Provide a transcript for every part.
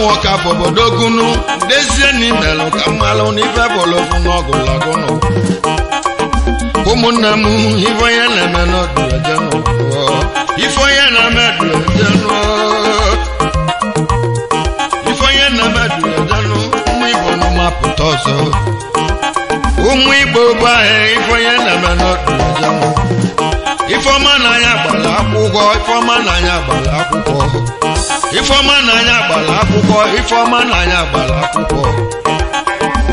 nwoke afọ obodo gunu dezie n'imelụ ka mmalụ n'ife bụlụfụ n'ọgụlagụnụ ụmụnne m ife onye na-eme n'ọdụ ejenụ ife onye na-eme dụ ejenụ ife onye na-eme dụ ejenụ ụmụ Igbo n'ụmapụta ọzọ ụmụ Igbo bụ ahịa ife onye na-eme n'ọdụ ejenụ Ifeọma n'anya gbara akwụkwọ Ifeọma n'anya gbara akwụkwọ Ifeọma n'anya gbara akwụkwọ Ifeọma n'anya gbara akwụkwọ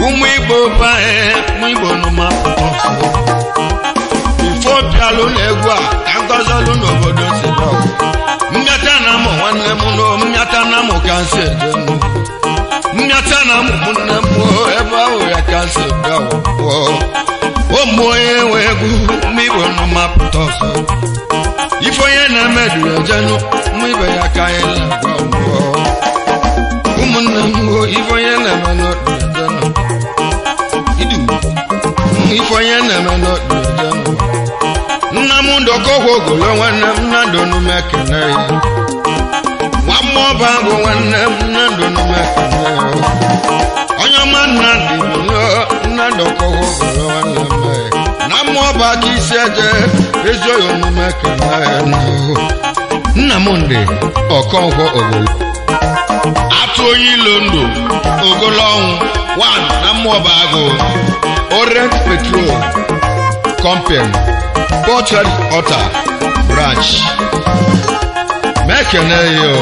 ụmụ Igbo bụ ahịa ụmụ Igbo n'ụmapụta ọzọ ifo bịalụ na egwu a ka ngọzọlụ n'obodo si dọgụ mmịata na mụ nwanne m no mmịata na mụ ka nsi ejenụ mmịata na mụ nne m ebe ahụ ya ka nsi bịa ụmụ onye nwe egwu ụmụ Igbo n'ụmapụta ọzọ ife onye na-eme duru ejenụ ụmụ ibe ya ka anyị na-agwa ọmụọ ụmụnne m ife onye na-eme n'ọdụ ejenụ idu ife onye na-eme n'ọdụ ejenụ nna m ndọkọgwụ ogolo nwanne m nnadụ n'ume kene ya nwa mmụọ bụ agụ nwanne m nnadụ n'ume kene ya onye ọma nnadị bụ nnadụ ọkọgwụ ogolo nwanne m na mmụọ bụ aka isi eje ezi oyi omume kene ya nna m ndị ọkọnkwọ ogolo atụ onye ilo ndụ ogolo ọnwụ 1 na mmụọ bụ agụ Orient Petrol Company Portrait Ọta Branch mekene yo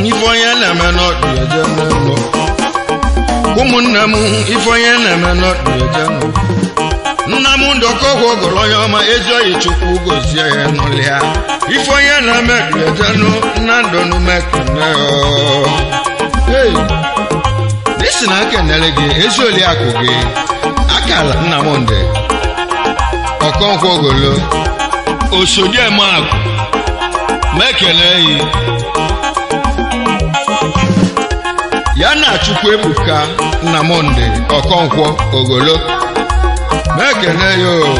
ife onye na-eme n'ọdụ eje n'ụlọ ụmụnne m ife onye na-eme n'ọdụ eje n'ụlọ nna m ndọkọgwụ ogolo onye ọma ezi oyi Chukwu gozie ya n'ụlọ ya ife onye na-eme dị eje nụ nna ndụnụ mekene yo n'isi na ekenere gị ezi oliakụ gị akala Nnamdị Ọkọnkwọ ogolo osodieme akụ mekele yi ya na Chukwuebuka Nnamdị Ọkọnkwọ ogolo mekene ya o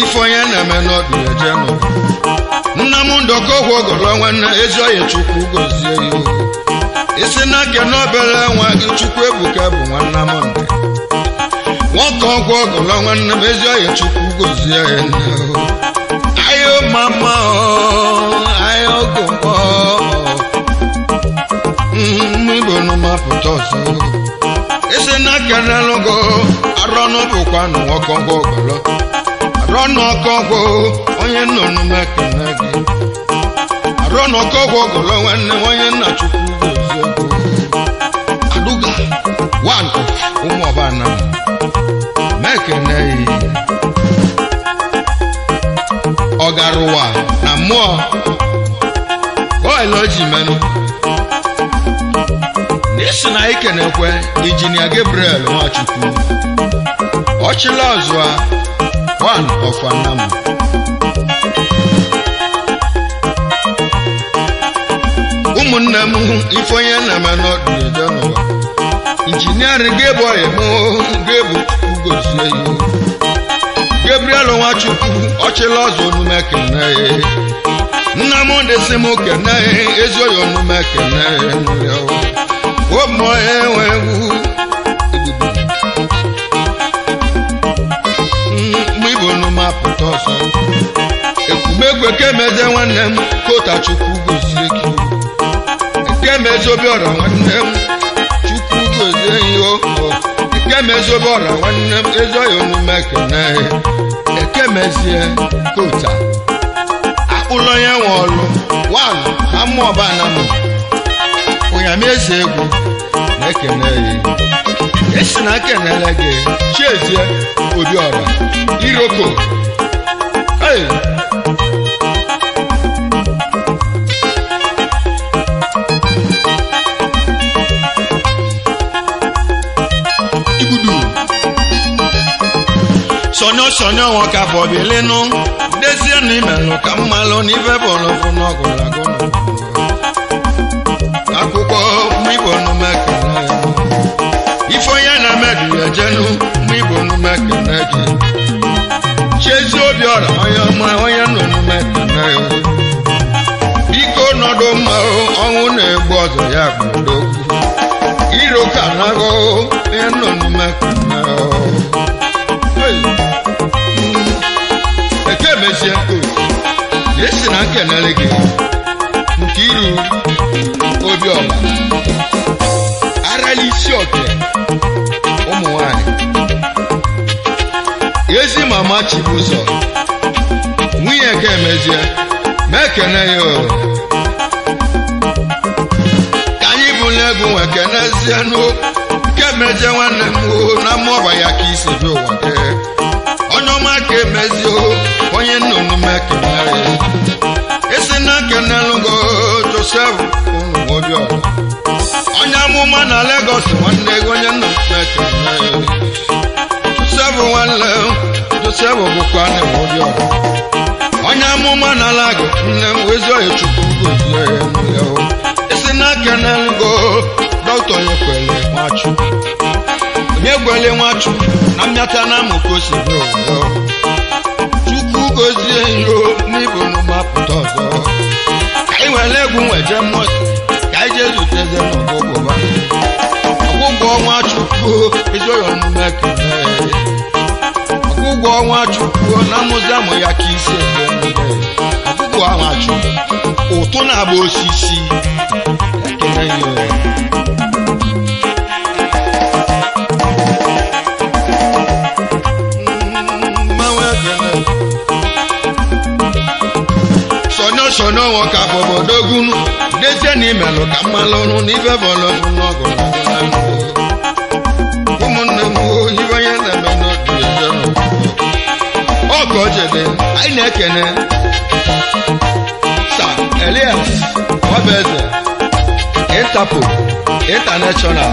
ife onye na-eme n'ọdụ eje nọ nna m ndọkọgwụ ogolo nwanne ezi oyi Chukwu gozie ya o isi na kene obere nwa gị Chukwuebuka bụ nwanne m ndị nwoke ọgwụ ọgụlọ nwanne m ezi oyi Chukwu gozie ya nne ayo mama ayo gogo Igbo n'ụmapụta ọzọ isi na kene lụgo arọnụ bụkwa nụ nwoke ọgwụ ọgụlọ arọnụ ọkọgwụ onye nnụnụ mekene gị arọnụ ọkọgwụ ọgụlọ nwanne m onye nna Chukwu gozie gị Aduga one of ụmụọba na mekene yi ọgarụwa na mmụọ oil ji menụ n'isi na ikenekwe injinia Gabriel Nwachukwu ọchịla ọzụa one of Anam ụmụnne m ife onye na-eme n'ọdụ eje n'ụwa injinia Gabriel mụ Gabu ugozie ya Gabriel Nwachukwu ọchịla ọzọ onume kene nna m dịsị m kene ezi oyi onume kene ụmụ enwe egwu mgbe Igbo n'ụmapụta ọzọ ekwumegwu ekemeze nwanne m kota Chukwu gozie gị ekemeze obiọra nwanne m Chukwu gozie ya ekemezi obiọra nwanne m ezi oyi omume kene ekemezie kota akpụlọ onye nwe ọlụ wan na mmụọba na mụ ụnyameze egwu na-ekene ya esi na ekenele gị Chiezie Obiọra Iroko ee Igbudu sọnyọ sọnyọ wọn ka fọbilinu dezie na imelụ ka mmalụ na ife bọọlụ fụ n'ọgụlagụ akwụkwọ Igbo numekene ife onye na-emedu ya jenu Igbo numekene gị Chiezi Obiọra onye ọma onye nọ numekene ya biko nọdụ ọzọ ya gbodogwu iro ka nago nnụnụ mekene eke mezie esi na nkenere gị nke iru obiọra arala isi oke ụmụ nwanyị ezi mama Chibụzọ nwunye ka emezie ma ekene ya o ka anyị bụla egwu nwe kenezie nụ nke mezie nwanne m o na mmụọba ya ka isi bi ụwa gị onye ọma ka emezie onye nnụnụ m ekenere isi na kenelụgo Joseph ụnụ Obiọra onye amụma na Lagos nwanne gị onye nna m ekene Joseph nwanne Joseph bụkwa nne m Obiọra onye amụma na Lago nne m ezi oyi Chukwu gozie ya isi na kenelụgo dọkịta onye kwele Nwachukwu onye gwele Nwachukwu na mmịata na amụka o si bi ụwa Chukwu gozie iro n'ịbụ n'ụmapụta ọzọ ka anyị were egwu nweje mmụọ ka anyị jee zuteze n'ọgwụgwọ ọgwụgwọ Nwachukwu ezi oyi ọmụme ekele ọgwụgwọ Nwachukwu na mmụzi amụ ya ka isi ebe ọgwụgwọ Nwachukwu ụtụ na-agba osisi ekele ya. Sọnọ wọn ka bọ̀bọ̀dógún dezie na imelụ ka mmalụ ọrụ n'ife bọlọbụ n'ọgụ ụmụnne m ibe onye na-eme n'obi ọkọ jede anyị na-ekene Sir Elias Nwabeze Interpol International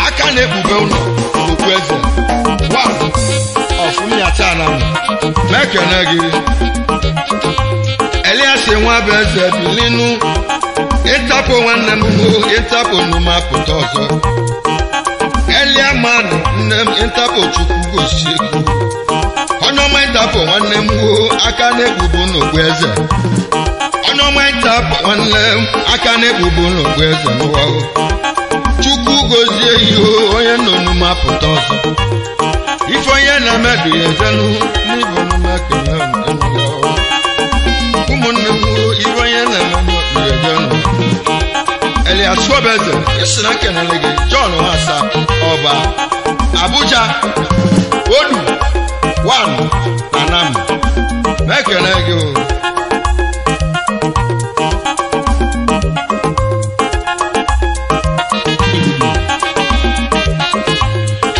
aka na-ekpube ụlọ okpueze one of Mmiata na-ekene gị Elias Nwabeze bilinu ịtapụ nwanne m ịtapụ n'ụmapụta ọzọ Elia manụ nne m ịtapụ Chukwu gosie gị onye ọma ịtapụ nwanne m aka na-ekpubu n'okpu eze onye ọma ịtapụ nwanne m aka na-ekpubu n'okpu eze n'ụwa Chukwu gozie ihe onye nọ n'ụmapụta ọzọ ife onye na-emedu ya ezenụ n'ịbụ n'ụmekele ụmụnne m ibe onye na-eme n'okpuru Elias Nwabeze isi na nkenele gị John Nwasa Ọba Abuja Odu 1 na Nam na-ekele gị o.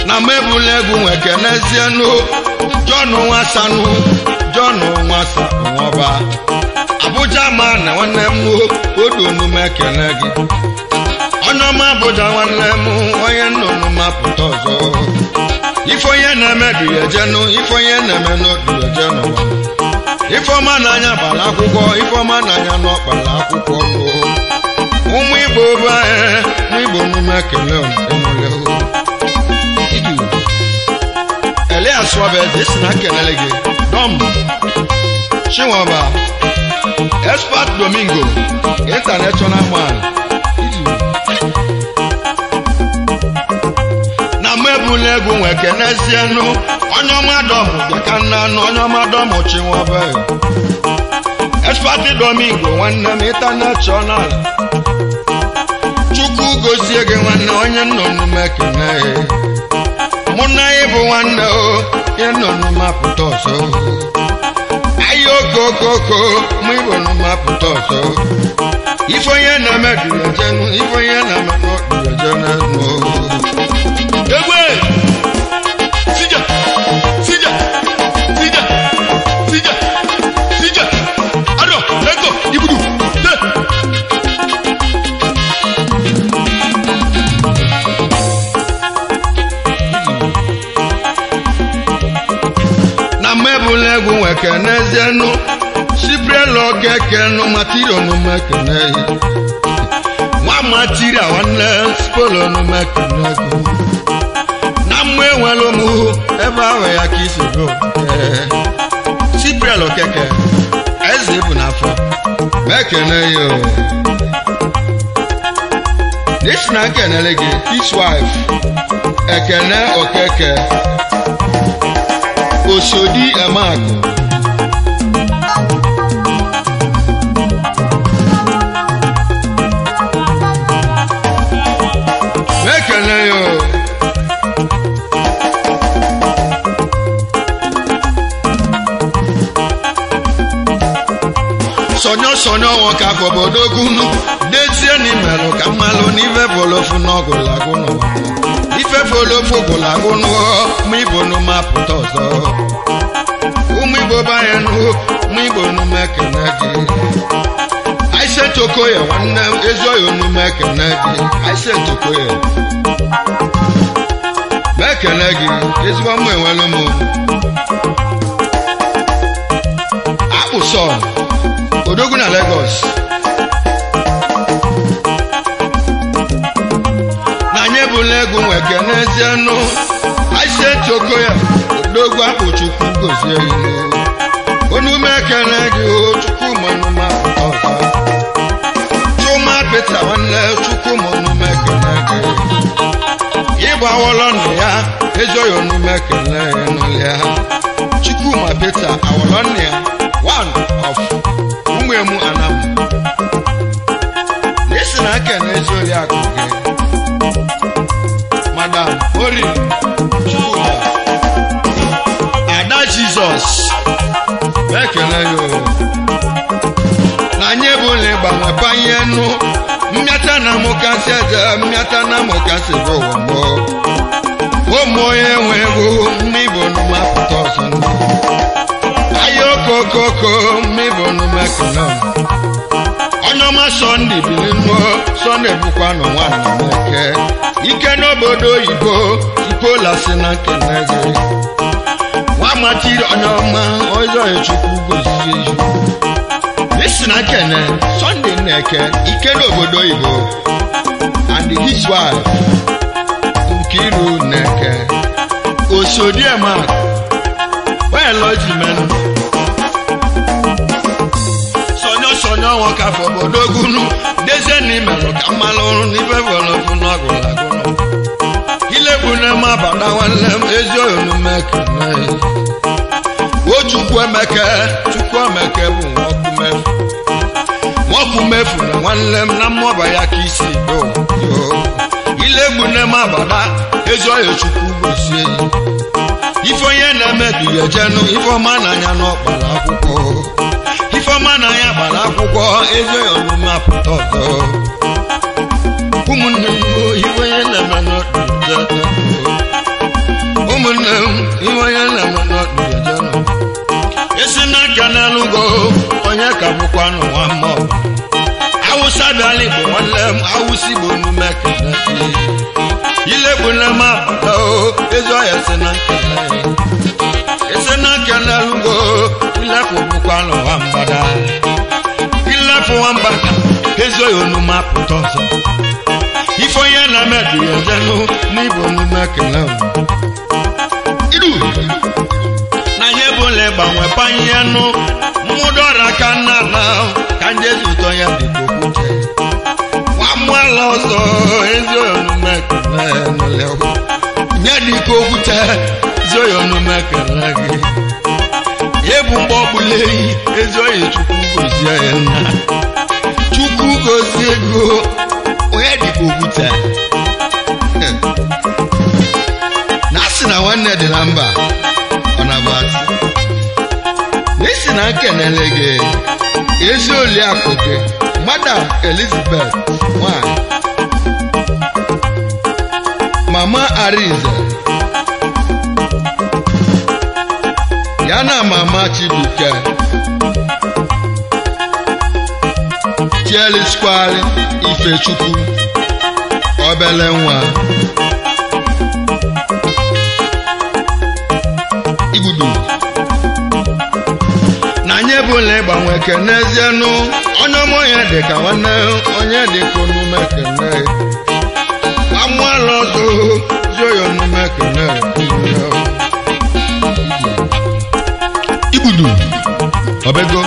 Na mebula egwu nwe kenezienụ John Nwasanụ John Nwasa Ọba Abuja ma na nwanne m odu m ekele gị onye ọma Abuja nwanne m onye nnụnụ mapụta ọzọ ife onye na-eme du ya ejenụ ife onye na-eme n'odu ya eje n'ụwa ife ọma n'anya gbara akwụkwọ ife ọma n'anya n'ọkpara akwụkwọ ụmụ Igbo bụ anyị n'Igbo n'ume ekele enwere Elias Nwabeze isi na nkelele gị Dom Chinwaba Expert Domingo International man na mebula egwu nwe kenezienụ onye ọma dọmụ bịaka nna anụ onye ọma dọmụ Chinwaba Expert Domingo nwanne m international Chukwu gozie gị nwanne onye nnụnụ m ekene mụ na ị bụ nwanne o nnụnụ mapụta ọzọ ayi okokoko mụ ịbụ mapụta ọzọ ife onye na-eme dụrejenu ife onye na-eme dụrejenu Egwe! Sija! Sija! Sija! Sija! Sija! Ado! Ego! Ibudu! De! Na mmebula egwu nwe kenezienụ sibrelo kekenu matiro numekene nwa matiri nwanne spolo numekene na mma enwere m ebe ahụ ya ka isi bụ sibrelo keke eze bụ n'afọ mekene ya o. N'isi na nkenele gị his wife Ekene Okeke Osodi Emakụ. Ekene yo. Sonyo sonyo nwoke afọ obodo gunu dezie n'imelụ ka mmalụ n'ife folofu n'ọgụlagụ n'ụwa ife folofu gwụlagụ n'ụọ ụmụ Igbo n'ụma pụta ọzọ ụmụ Igbo banye nụ ụmụ Igbo n'ụma ekene gị Aisha Okoye nwanne m ezi oyi onume ekene gị Aisha Okoye ma ekene gị ezigbo mma enwelu m akpụsọ Odogwu na Lagos na anyị ebula egwu nweke n'ezie nụ Aisha Okoye Odogwu akpụ Chukwu gozie ilu onume ekene gị o Chukwu manụma pụta ọzọ Chuma Peter nwanne Chukwu manụma ekene gị ịgbawọlọ nna ya ezi oyi onume ekene nụlịa Chukwuma Peter awọlọ nna ya one of ụmụemu anam na-esi na aka n'ezi oriakụ gị Madam Ori Chukwuma Ada Jizọs ekele ya o na anyị ebula ịgbanwe panye nụ mmịata na mụkasị eje mmịata na mụkasị bụ ụwa mbụ ụmụ onye nwe ego mma Igbo nụmapụta ọzọ ndụ ayokokoko mmịbụ numekene onye ọma Sọnde biri mmụọ Sọnde bụkwa n'ụwa nnameke ike n'obodo oyibo ipola si na nkene gị nwa matiri onye ọma ọzọ Chukwu gozie ihu isi na nkene Sọnde nneke ike n'obodo oyibo and his wife Nkiru Nneke Osodiema well sonyo wọn ka fọ bodogunu deze ni mẹrọ ka mmalụ n'ife fọlọfụ n'ọgụlagụnụ ilegbu na ma bada nwanne m ezi onume kene o Chukwu Emeke Chukwu Emeke bụ nwoke mefu na nwanne m na mmụọba ya ka isi do ilegbu na ma bada ezi oyo Chukwu gozie ife onye na-emebi ya ejenu ife ọma n'anya n'ọkpara akwụkwọ ifeọma na ya gbara akwụkwọ ezi omume apụta ọzọ ụmụnne m ife onye na-eme n'ọdụ ụmụnne m ife onye na-eme n'ọdụ esi n'aka n'alụgo onye ka bụkwa n'ụwa mmụọ Awụsa bịala Igbo nwanne m Awụsa Igbo omume kene ilegbu na m apụta ezi ọhịa si na nkene esi n'aka n'alụgo ilepụ bụkwa n'ụwa mgbada ilepụ nwa mgbada ezi oyi onume apụta ọzọ ife onye na-emebi ya ejenụ n'Igbo omume kele idu na anyị ebula ịgbanwe panye nụ mmụdọra ka nna na ka ndị ezi ụtọ ya dị ka okwute nwa mmụala ọzọ ezi oyi onume kele nụlịa nye dị ka okwute ezi oyi onume kele gị ebu mgbe ọbụla eyi ezi oyi Chukwu gozie ya nna Chukwu gozie ego onye dịka okwute na asị na nwanne dị na mba ọ na-abụ asị na isi na nkenele gị ezi oliakụ gị Madam Elizabeth nwanyị Mama Arinze ya na Mama Chibuike Chieliskwali Ifechukwu obele nwa Igbudu na anyị ebula ịgbanwe kenezienụ onye ọma onye dịka nwanne onye dịka onume kene amụala ọzọ zuo ya onume kene Igbudu obego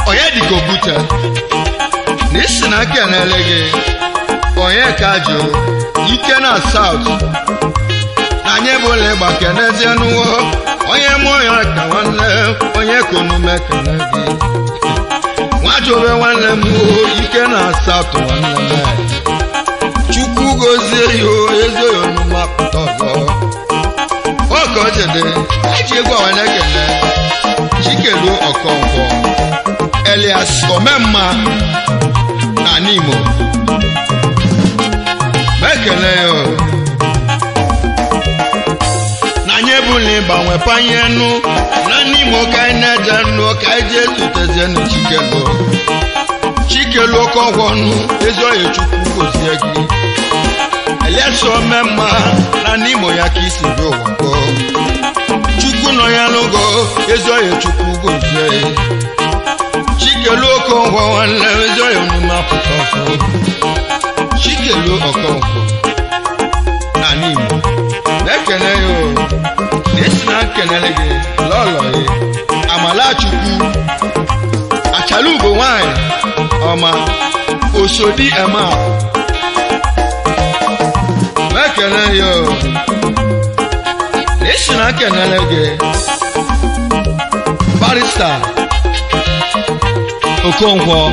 onye dịka okwute na isi na kenele gị onye ka jụ ike na South na anyị bụla ịgba kenezie n'ụwa onye mụọ ya ka nwanne onye konume kene gị nwajobe nwanne m ike na South nwanne m Chukwu gozie ya ezi omume apụta ọzọ oke ojede eji egwu awa na-ekele Chikelu Okonkwo Elias Omemma na Nimo mekele ya na anyị ebula ịgbanwe panye nụ na Nimo ka anyị na-eje nụ ka anyị jee zutezienụ Chikelu Chikelu Okonkwo nụ ezi oyi Chukwu gozie gị Elias Omemma na Nimo ya ka isi bi ụwa gboo Chukwu nọ ya n'ogo ezi oyi Chukwu gozie Chikelu Okonkwo nwanne ezi oyi omume apụta ọsọ Chikelu Okonkwo na Nimo na-ekele ya o na-esi na nkenele gị lọlọ ya Amalachukwu Achalugo nwanyị ọma Osodi ema na-ekele ya o na-esi na nkenele gị Barrister Okonkwo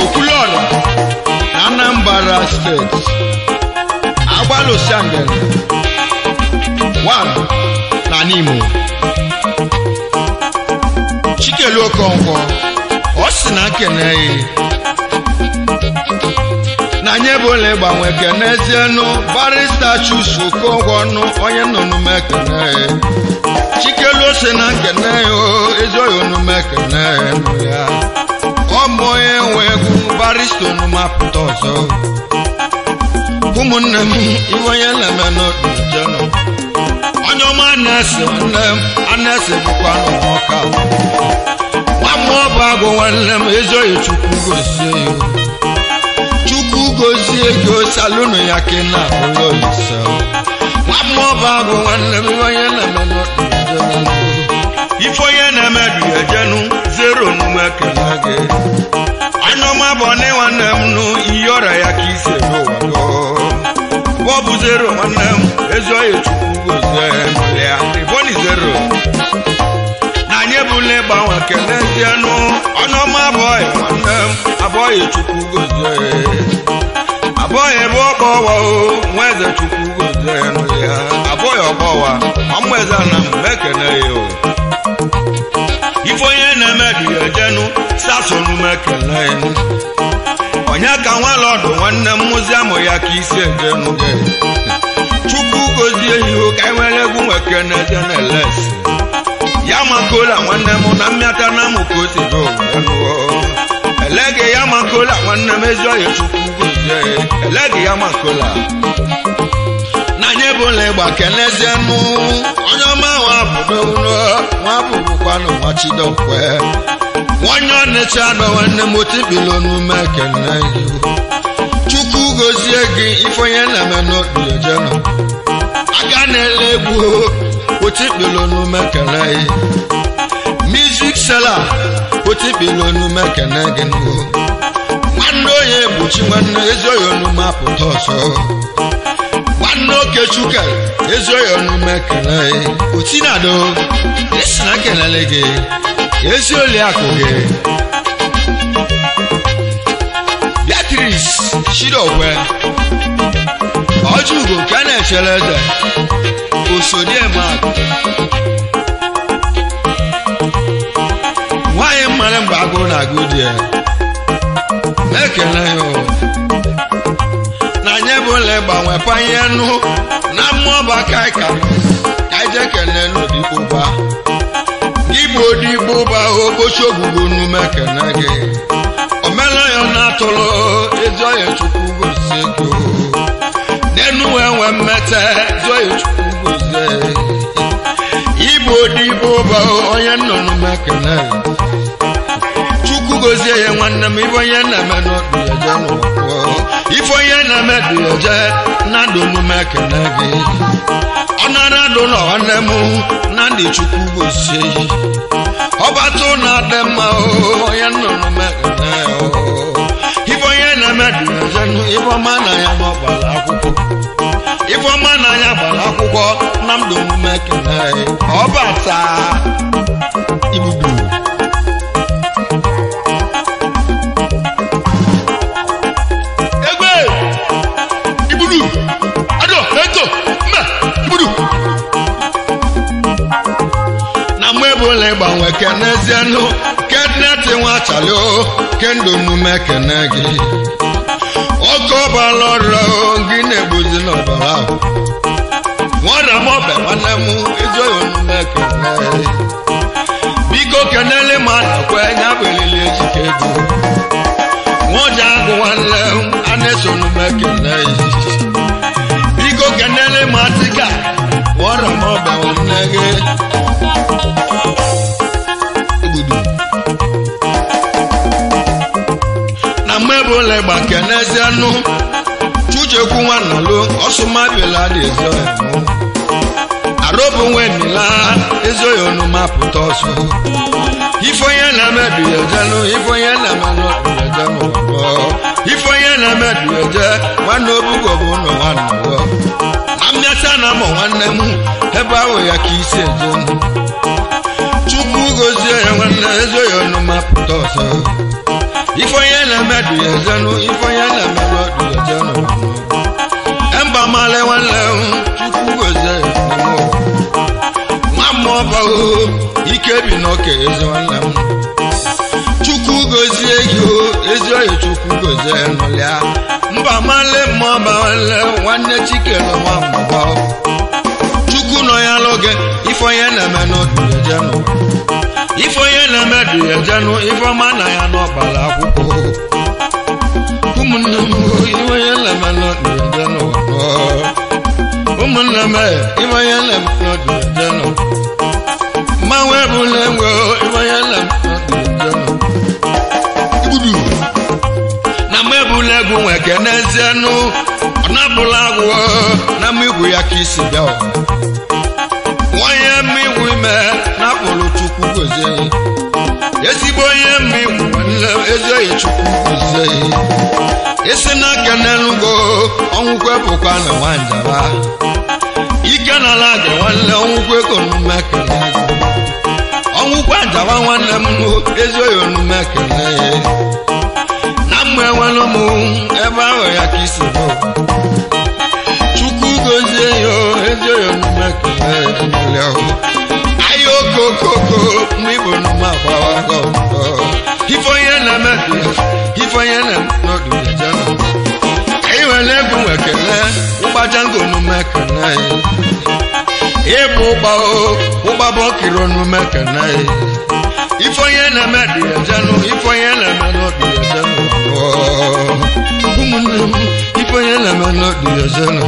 Okwuluọra na Anambra Steeti Agbalụsangene 1 na Nimo Chikelu Okonkwo ọ sị na nkene ya na anyị ebula ịgbanwe kenezienụ Barrister Chuks Okonkwo nụ onye nnụnụ ekene ya Chikelu sị na nkene ya ezi oyi onume ekene ya ọ bụ onye nwe egwu Barrister onume apụta ọzọ ụmụnne m iwe onye na-eme n'odujenụ onye ọma na-ese nwanne m a na-ese bụkwa n'ụmụọka nwa mmụọ bụ agụ nwanne m ezi oyi Chukwu gozie ya Chukwu gozie gị osalụnụ ya ka ị na-abụla olise nwa mmụọ bụ agụ nwanne m iwe onye na-eme n'odujenụ ife onye na-eme duyejenu zero omume ekele gị onye ọma bụ ọnị nwanne m nụ iyi ọrịa ya ka isi eme ụwa gọọ bọbụ zero nwanne m ezi oyi Chukwu gozie ya ịbọnị zero na anyị ebula ịgbanwe kelezienụ onye ọma abụọghị nwanne m abụọghị Chukwu gozie abụọghị ebe ọgbọwa o nwa eze Chukwu gozie ya abụọghị ọgbọwa ọmụ eze na m ekene ya o ife onye na-eme dị ya ejenu sasonu ekele onye ka nwalọdụ nwanne m mụzi amụ ya ka isi ejenu gị Chukwu gozie ihu ka anyị nwere egwu nwekene jeneles ya makola nwanne m na mmịata na mụ ka o si dị ụwa elege ya makola nwanne m ezi oyi Chukwu gozie elege ya makola na anyị ebula ịgba kenezienụ onye ọma nwa abụdo nwa bụrụkwanụ nwa Chidokwe onye ọnịcha adọ nwanne m otikpilo n'ume ekene Chukwu gozie gị ife onye na-eme n'obi ejenụ aka na-ele egwu otikpilo n'ume ekene music seller otikpilo n'ume ekene gị nwanne onye bụ chi nwanne ezi oyi onume apụta ọsọ nwanne Okechukwu ezi oyi onume ekene otinado esi na kelele gị ezi oli akụ gị Beatrice Chidokwe Ọjụgo ka na-echere eze Osodiema nwaanyị mara mgbe agụrụ na-agụ di ya na-ekele ya na anyị ebula ịgbanwe panye nụ na mmụọ bụ aka ka anyị jee kelee n'odigbo ba igbo odigbo ba okpochi ogbugbo n'ume kene gị omela ya na-atụrụ ezi oyi Chukwu gozie gị n'enu wee nwee mmete ezi oyi Chukwu gozie igbo odigbo ba onye nnụnụ mekene Chukwu gozie ya nwanne m ife onye na-eme n'obi eje n'ụwa ife onye na-eme dị eje na ndụ omume kene gị ọ nara adụ na nwanne m na ndị Chukwu gozie ya Ọbata ụlọ adị mma onye nnụnụ mekene ife onye na-eme dị ife ọma na ya n'ọgbara akwụkwọ ife ọma na ya gbara akwụkwọ na ndụ mekene ọbata ibubu egbe ibudu ado eto mba ibudu na mgbe bụla ịgbanwe kenezienụ keneti nwa chalio kendo omume kene gị ọkọ ọbara ọrụ gị na-egbuzi n'ọbara ahụ nwara m ọbịa nwanne m ezi oyi omume kene biko kenele ma nakwe ya bụ elili ejike ego nwaọja agụ nwanne m a na-eso omume kene biko kenele ma tika nwara m ọbịa nwanne gị na mmebụla ịgba kenezianụ chujekwu nwannalu ọsụmabila dị ezo arụbụ nwa emila ezoghị onuma pụta ọsọ ife onye na-emedu ejenụ ife onye na-emenụ ejenụ ife onye na-emedu eje nwanne obugo bụ ụlọ nwanne na mmịasa na mụ nwanne m ebe ahụ ya ka isi ejenụ chukwu gozie ya nwanne ezoghị onuma pụta ọsọ ife onye na-emedu ya ejenụ ife onye na-emenụ ọdụ ya ejenụ mba male nwanne m chukwu gozie ya nwa mmụọ bawo ike bi n'oke ezi nwanne m chukwu gozie gị o ezi oyi chukwu gozie nụlịa mba male mmụọ ba nwanne nwanne chike na nwa mmụọ chukwu nọ ya n'oge ife onye na-eme n'ọdụ ya ejenụ ife onye na-eme dị ya ejenụ ife ọma na ya n'ọgbara akwụkwọ ụmụnne m ife onye na-eme n'ọdụ ya ejenụ ụmụnne m ife onye na-eme n'ọdụ ya ejenụ mmanwụ ebula enwe ife onye na-eme n'ọdụ ya ejenụ igbudu na mma ebula egwu nwe kenezienụ ọ na-abụla agwụ na mma igwu ya ka isi bịa onye mma igwu ime na-akpụrụ chukwu gozie ezigbo onye mma igwu nwanne ezi oyi chukwu gozie isi n'aka n'elugo ọnwụkwe bụkwa na nwanjara ike n'ala gị nwanne ọnwụkwe ka omume kene ọnwụkwa njawa nwanne m ezi oyi omume kene na mma enwere m ebe ahụ ya ka isi bụ chukwu gozie ya ezi oyi omume kene ahịa okokoko mgbe igbo n'ụma akwawago ife onye na-eme ife onye na-eme n'ọdụ eje anyị nwere egwu nwekele ụgbajango omume kene ịbụ ụgba ụgba bụ okiri omume kene ife onye na-eme dị ejenụ ife onye na-eme n'ọdụ ejenụ ụmụnne m ife onye na-eme n'ọdụ ejenụ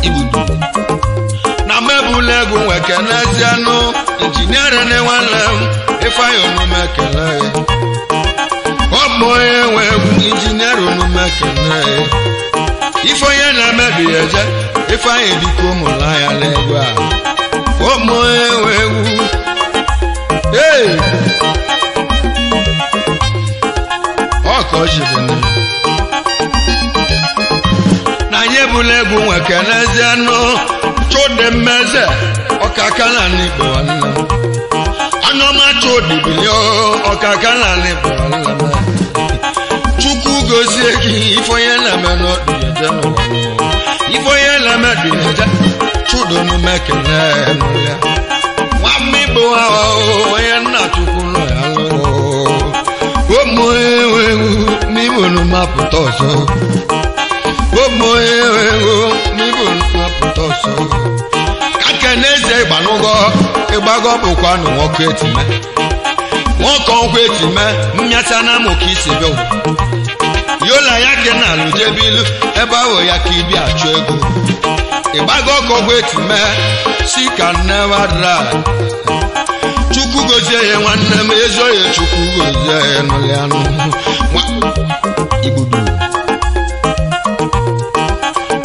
igbudu na mebula egwu nwekenezianụ injinia na nwanne m ifeanyị omume kele ọ bụ onye nwe egwu injinia omume kele ife onye na-emebi eje ifeanyị biko mụrụ anya n'egwu a ọ bụ onye nwe egwu ee ọ ka ọ jiri na na anyị ebula egwu nwekenezianụ chụdị mmeze ọkaka na n'igbo nwanne m anụọma chụdị bilie ọkaka na n'igbo nwanne m chukwu gozie gị ife onye na-eme n'ọdụ eje n'ụwa ife onye na-eme dị eje chụdị omume kene n'ụlọ nwa mmigbo ahụ onye nna chukwu nọ ya lụrụ ụmụ ewu n'igbo n'ụmapụta ọzọ ụmụ ewu n'igbo n'ụmapụta ọzọ aka n'eze ịgbanụgọ ịgbagọ bụkwa nụ nwoke etime nwoke ọnkwa etime mmịasa na amụ ka isi bịa ụwa yola ya ke na alụjebilu ebe ahụ ya ka ibi achụ ego ịgbago ọkọgwa etime si ka nnewara chukwu gozie ya nwanne m ezi oye chukwu gozie ya nụlịanụ igbudu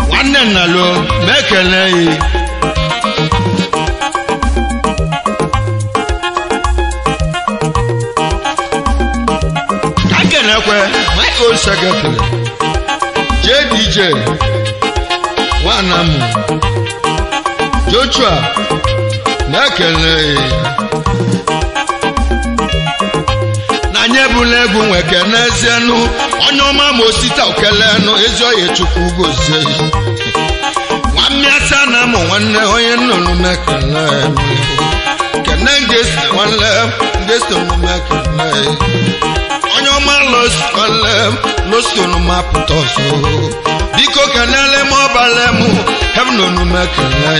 nwanne nnalo ma ekele ya Secretary JDJ Nwanam Joshua na-ekele na anyị ebula egwu nweke n'ezienụ onye ọma ma osita okelenụ ezi oyi Chukwu gozie nwammịasa na amụ nwanne onye nnụnụ mekele kene ngesi nwanne ngesi mekele onye ọma los nwanne losi onuma pụta ọzọ biko kenele m ọbala m heaven onuma kele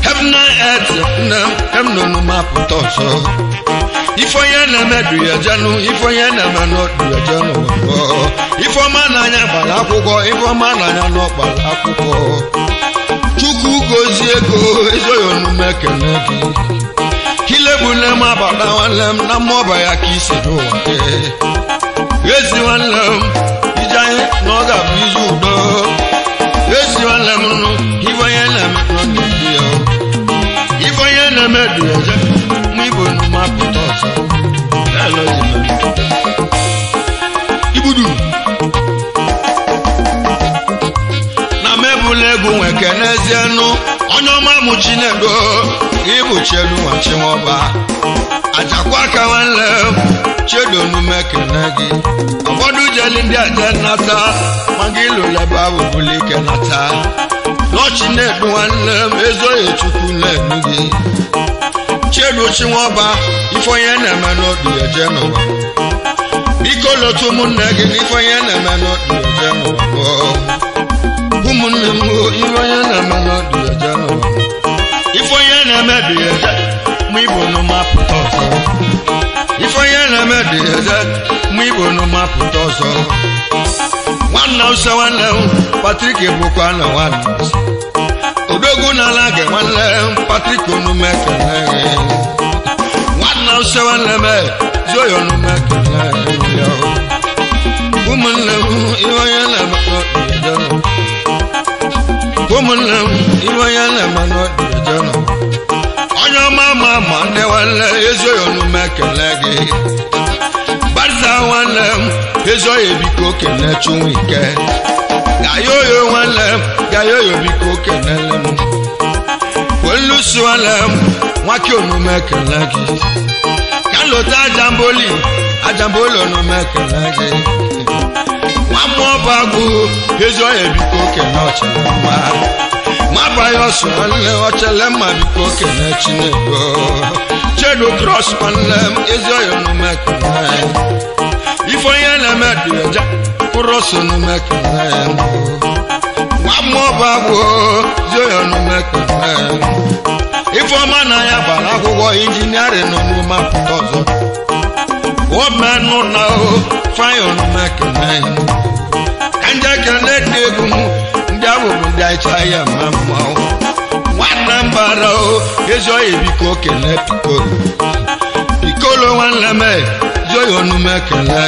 heaven and earth nne heaven onuma pụta ọzọ ife onye na-eme du ya jenụ ife onye na-eme n'ọdụ ya jenụ ife ọma n'anya gbara akwụkwọ ife ọma n'anya n'ọgbara akwụkwọ Chukwu gozie ego ezoghị onume ekele gị kilebule m abata nwanne m na mmụọba ya ka isi n'ụwa ezi nwanne m ije anyị na ọ ga-abụ izu udo ezi nwanne m nụ ife onye na-eme n'ọdụ ya ife onye na-eme du ya je mụ ibo n'ụma pụta ọzọ igbudu na mebula egwu nweke n'ezienụ onye ọma mụ Chinedu ịbụ chelu nwa chinwọba ajakwa aka nwanne chedo n'ume kene gị ụfọdụ jeli ndị aje nata ma gị lụlebe ahụ bụla ike nata n'ọchị na-edu nwanne m ezoghị Chukwu na-enu gị chedu chinwọba ife onye na-eme n'obi eje n'ụwa biko lotu ụmụnne gị n'ife onye na-eme n'obi eje n'ụwa ụmụnne m ife onye na-eme n'obi eje n'ụwa ife onye na-eme dị eje mụ ibo n'ụma pụta ọzọ ife onye na-eme dị eje mụ ibo n'ụma pụta ọzọ nwanne ụsọ nwanne m Patrick bụkwa na nwanne odogwu n'ala gị nwanne m Patrick onume kele nwanne ụsọ nwanne m zoyo onume kele ụmụnne m ife onye na-eme n'obi eje ụmụnne m ife onye na-eme n'obi eje onye ọma ma ma ndị nwanne ezoghị onume kele gị gbaza nwanne m ezoghị biko kele Chinwike gayoyo nwanne m gayoyo biko kelele m olusu nwanne m nwake onume kele gị ka nlota ajamboli ajamboli onume kele gị nwa mmụọ bụ agụ ezoghị biko kele ọchịrị mma nwabanye ọsọ nwanne ọchele mma biko kele Chinedu chedu cross nwanne m ezi ọya onume kele ife onye na-eme dị ọja kwụrụ ọsọ onume kele nwa mmụọ bụ agwụ ezi ọya onume kele ife ọma na ya gbara akwụkwọ injiniarịn n'onume apụta ọzọ omenụ na fanye onume kele ka nje kele dị egwu m ndị ahụ bụ ndị aicha ya mma mmanwụ nwanne m bara o ezi oyi biko kele pikolo pikolo nwanne m ezi oyi onume kele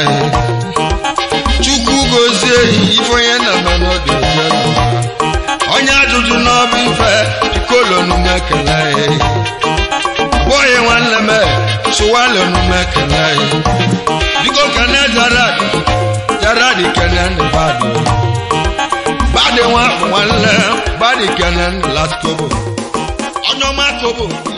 Chukwu gozie ife onye na-eme n'obi onye ajụjụ n'ọbụ ife pikolo onume kele bọyị nwanne m sụwali onume kele biko kene jaradi jaradi kene ndịbadị badi nwa nwanne badi kene last kobo onye ọma kobo.